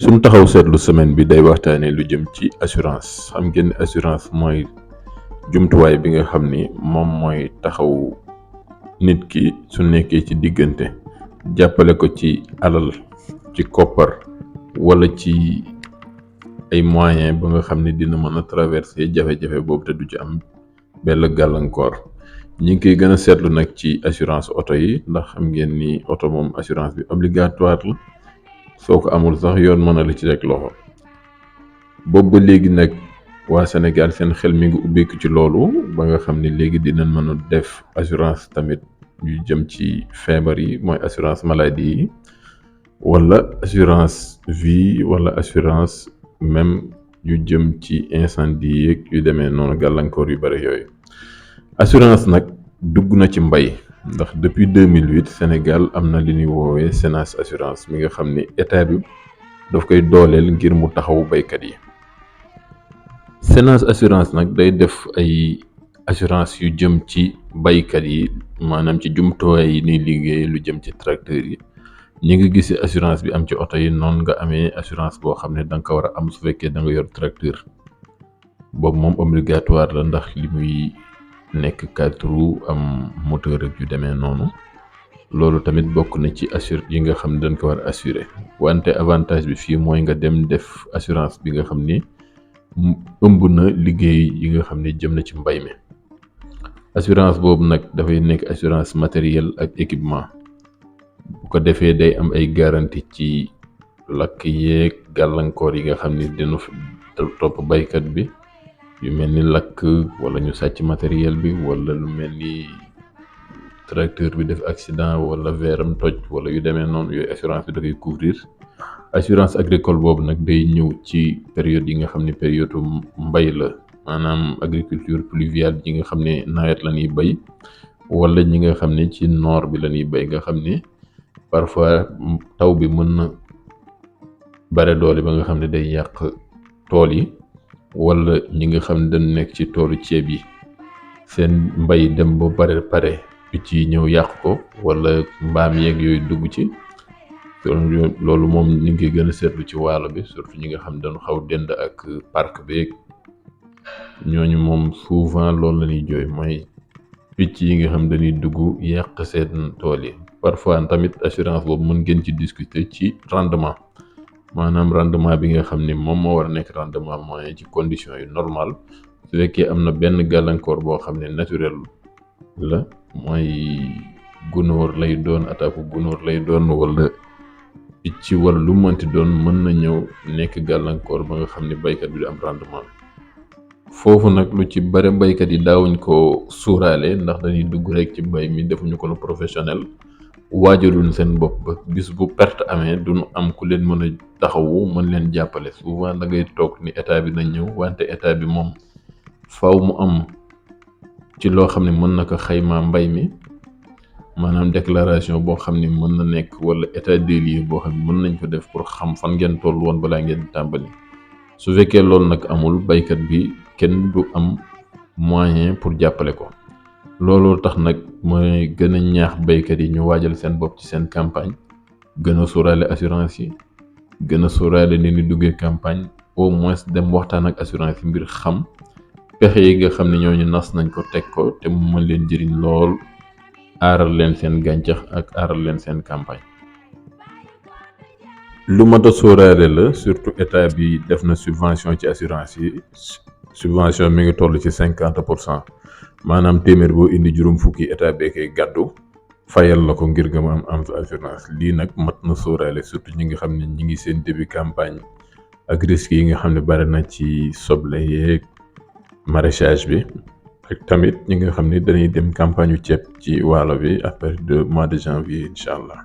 suñ taxaw seetlu semaine bi day waxtaanee lu jëm ci assurance. xam ngeen ne assurance mooy jumtuwaay bi nga xam ni moom mooy taxaw nit ki su nekkee ci diggante, jàppale ko ci alal, ci koppar, wala ci ay moyens ba nga xam ne dina mën a traverser jafe-jafe boobu te du ci am benn gàllankoor. ñi ngi koy gën a seetlu nag ci assurance oto yi, ndax xam ngeen ni oto moom assurance bi obligatoire la. soo ko amul sax yoon mën a la ci rek loxo. boobu ba léegi nag waa Sénégal seen xel mi ngi ubbeeku ci loolu ba nga xam ne léegi dinañ mën a def assurance tamit yu jëm ci feebar yi, mooy assurance maladie yi, wala assurance vie, wala assurance même yu jëm ci incendie yeeg yu demee noonu, gàllankoor yu bari yooyu. assurance nag dugg na ci mbay, ndax depuis 2008 Sénégal am na li ñuy woowee Sénas assurance mi nga xam ni état bi daf koy dooleel ngir mu taxawu baykat yi. Sénas assurance nag day def ay assurance yu jëm ci baykat yi, maanaam ci jumtuwaay yi ni liggéey, lu jëm ci tracteur yi. ñi ngi gis assurance bi am ci oto yi, noonu nga amee assurance boo xam ne da nga ko war a am su fekkee da nga yor tracteur. boobu moom obligatoire la, ndax li muy nekk 4 roues am moteur ak yu demee noonu. loolu tamit bokk na ci yi nga xam ne dañ ko war a assurer. wante avantage bi fii mooy nga dem def assurance bi nga xam ni ëmb na liggéey yi nga xam ne jëm na ci mbay mi. assurance boobu nag dafay nekk assurance matériel ak équipement. bu ko defee day am ay garantie ci lakk yeeg gàllankoor yi nga xam ni dina topp baykat bi, yu mel ni lakk, wala ñu sàcc matériel bi, wala lu mel ni tracteur bi def accident, wala veeram toj, wala yu demee noonu. yooyu assurance bi da koy couvrir. assurance agricole boobu nag day ñëw ci période yi nga xam ne période mbay la, maanaam agriculture pluviale yi nga xam ne nawet la ñuy bay, wala ñi nga xam ne ci noor bi la ñuy bay, nga xam ne parfois taw bi mën na bare doole ba nga xam ne day yàq tool yi, wala ñi nga xam ne dañ nekk ci toolu ceeb yi, seen mbay dem ba pare picc yi ñëw yàq ko, wala mbaam yeeg yooyu dugg ci. loolu moom ñu ngi koy gën a seetlu ci waalo bi, surtout ñi nga xam ne dañu xaw dend ak parc beeg ñooñu moom souvent loolu la ñuy jooy, mooy picc yi nga xam dañuy dugg yàq seen tool yi. parfois tamit assurance boobu mën ngeen ci discuter ci rendement, maanaam rendement bi nga xam ni moom moo war a nekk rendement moyen ci conditions yu normal. su fekkee am na benn gàllankoor boo xam ne naturel la, mooy gunóor lay doon, attaque gunóor lay doon, wala picc, wala lu mënti doon, mën na ñëw nekk gàllankoor ba nga xam ne baykat bi du am rendement. foofu nag lu ci bare baykat yi daawuñ ko suuraale, ndax dañuy dugg rek ci mbay mi, defuñu ko lu professionnel, waajaluñ seen bopp ba bis bu perte amee duñu am ku leen mën a taxawu, mën leen jàppale. souvent da ngay toog ni état bi nañ ñëw, wante état bi moom faw mu am ci loo xam ne mën na ko xayma mbay mi, maanaam déclaration boo xam ne mën na nekk, wala état des lieux boo xam ne mën nañ ko def pour xam fan ngeen toll woon balaa ngeen tàmbali. su fekkee loolu nag amul, baykat bi kenn du am moyen pour jàppale ko. loolu tax nag mooy gën a ñaax baykat yi ñu waajal seen bopp ci seen campagne, gën a sóoraale assurance yi, gën a sóoraale ni ñu duggee campagne, au moins dem waxtaan ak assurance yi mbir xam pexe yi nga xam ne ñooñu nas nañ ko teg ko te mu mën leen jëriñ lool, aaral leen seen gàncax ak aaral leen seen campagne. lu mat a sóoraale la, surtout état bi def na subvention ci assurance yi. subvention mi ngi toll ci 50%, maanaam téeméer boo indi juróom fukki état bee koy gàddu fayal la ko ngir nga am assurance. lii nag mat na sóoraale, surtout ñi nga xam ne ñi ngi seen début campagne, ak risques yi nga xam ne bari na ci soble yeeg maraîchage bi, ak tamit ñi nga xam ne dañuy dem campagne yu ceeb ci waalo bi à partir de mois de janvier incha allah.